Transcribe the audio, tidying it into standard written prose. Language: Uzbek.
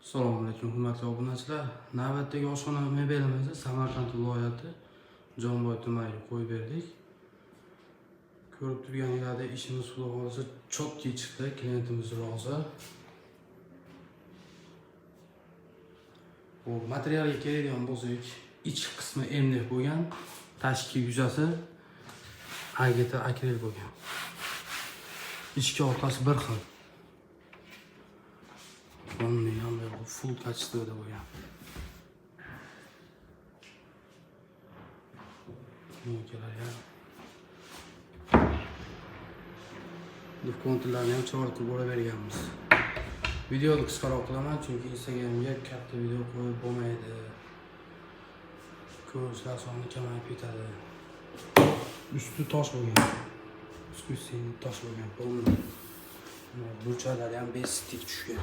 Assalomu alaykum, hurmatli obunachilar. Navbatdagi oshxona mebelimizni Samarqand viloyati Jomboy tumaniga qo'yib berdik. Ko'rib turganingizdek, ishimiz, xudo xohlasa, чётко chiqdi, klientimiz rozi. Bu materialga keladigan bo'lsak, ichki qismi MDF bo'lgan, tashqi yuzasi AGT akril bo'lgan. Ichki orqasi bir xil. Полный ham full качество da bo'lgan. Kelar ham. Konturlarni ham chiroyli qilib berganmiz. Videoni qisqaroq qilaman, chunki Instagramga katta video qo'yib bo'lmaydi. Ko'rishlar soni kamayib ketadi. Usti tosh bo'lgan. Искусственный tosh bo'lgan, полный. Burchaklari ham без стык tushgan.